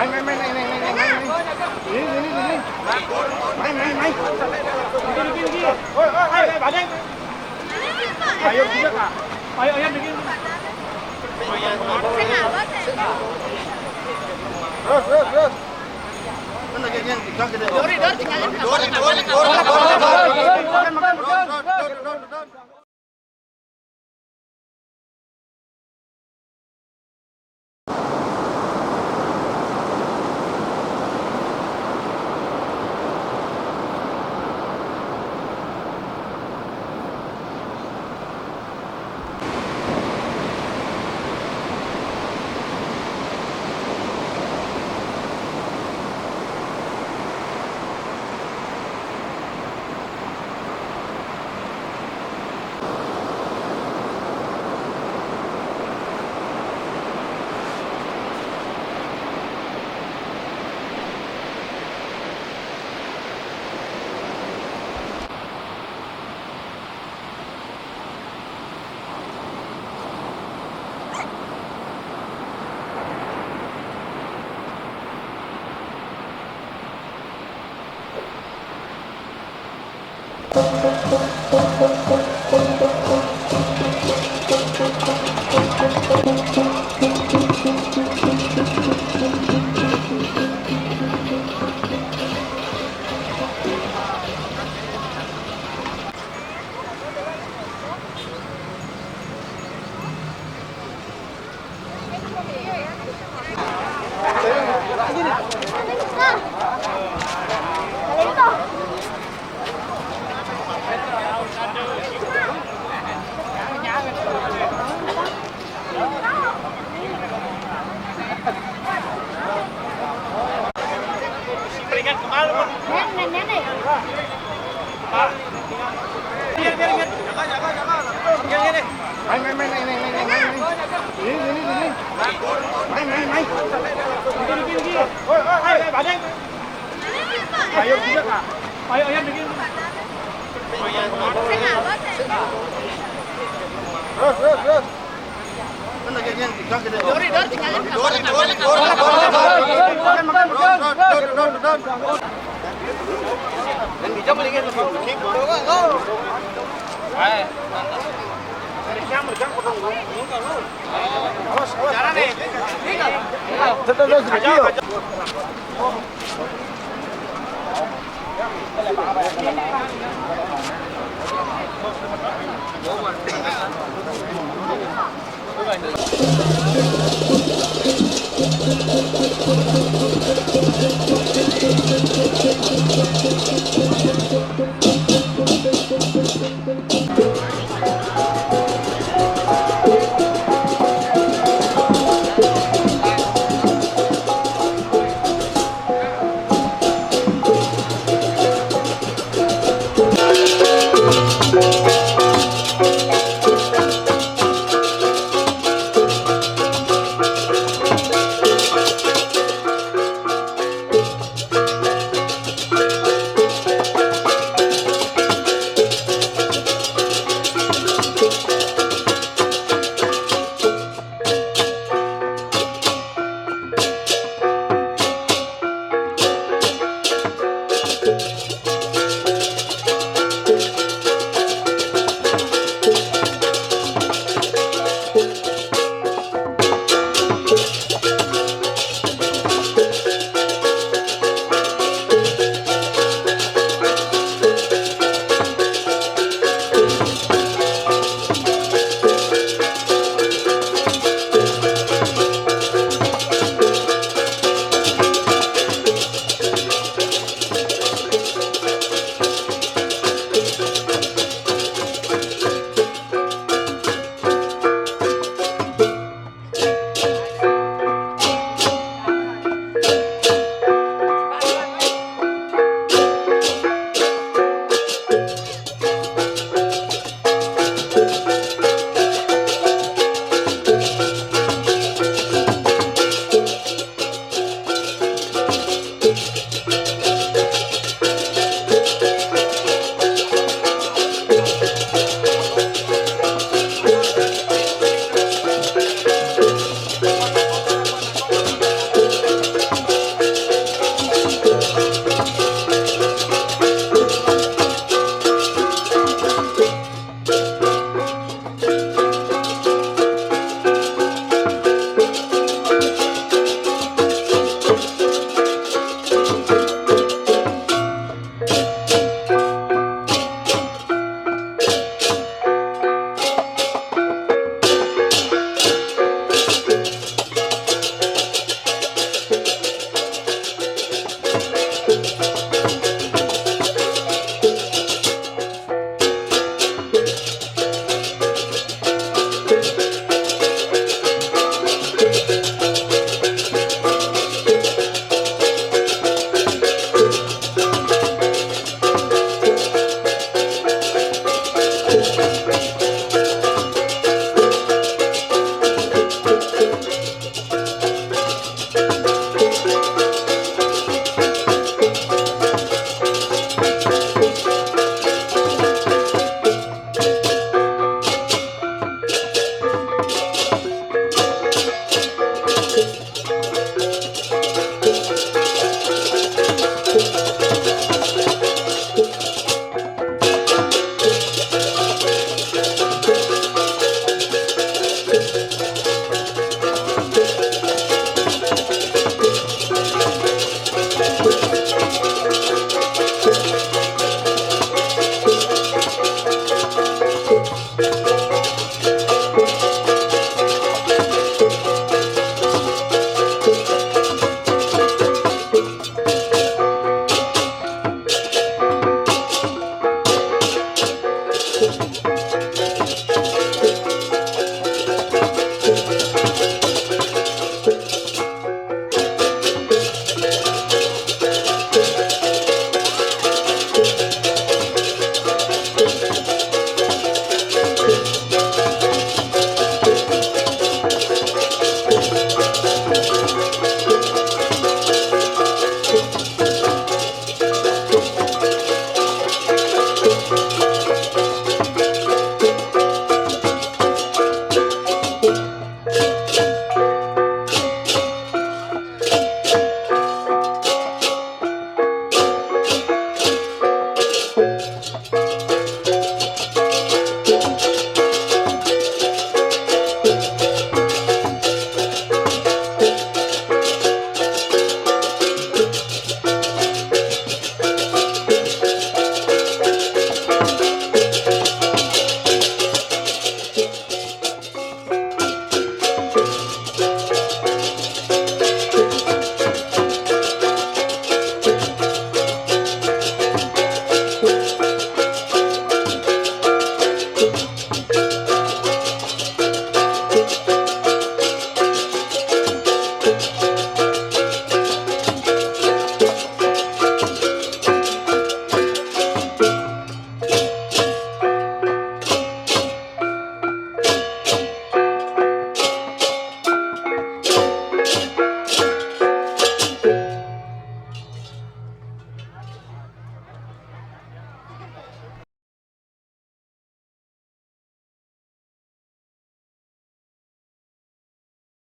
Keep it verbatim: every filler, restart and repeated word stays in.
Main, main, main, naik, naik, naik, naik, naik. Sini, sini, sini. Main, main, main. Pergi, pergi, pergi. Oi, oi, oi, oi, Badeng. Ayo, juga, Kak. Ayo, ayo, pergi. Terus, terus, terus. Kan lagi yang tiga kita. Dori, Dori, tinggalin. Dori, Dori, Dori, Dori, Dori. Makan, makan, makan. Peringkat kemarin. Nenek, nenek. Biar, biar, biar. Jaga, jaga, jaga. Biar, biar, biar. Main, main, main, main, main, main, main. Sini, sini, sini. Main, main, main. Bikin, bikin, bikin. Oi, oi, oi, oi, Badeng. Ayo, juga, Kak. Ayo, ayo, bikin. Terus, terus, terus. Kan lagi yang tiga kita. Dori, Dori, tinggalin. Dori, Dori, Dori, Dori, Dori. Makan, makan, makan. Terus, terus, terus, terus. Dan bisa mendingan lebih. Ayo. Awas, awas. Cara nih. Tetap, tetap, tetap.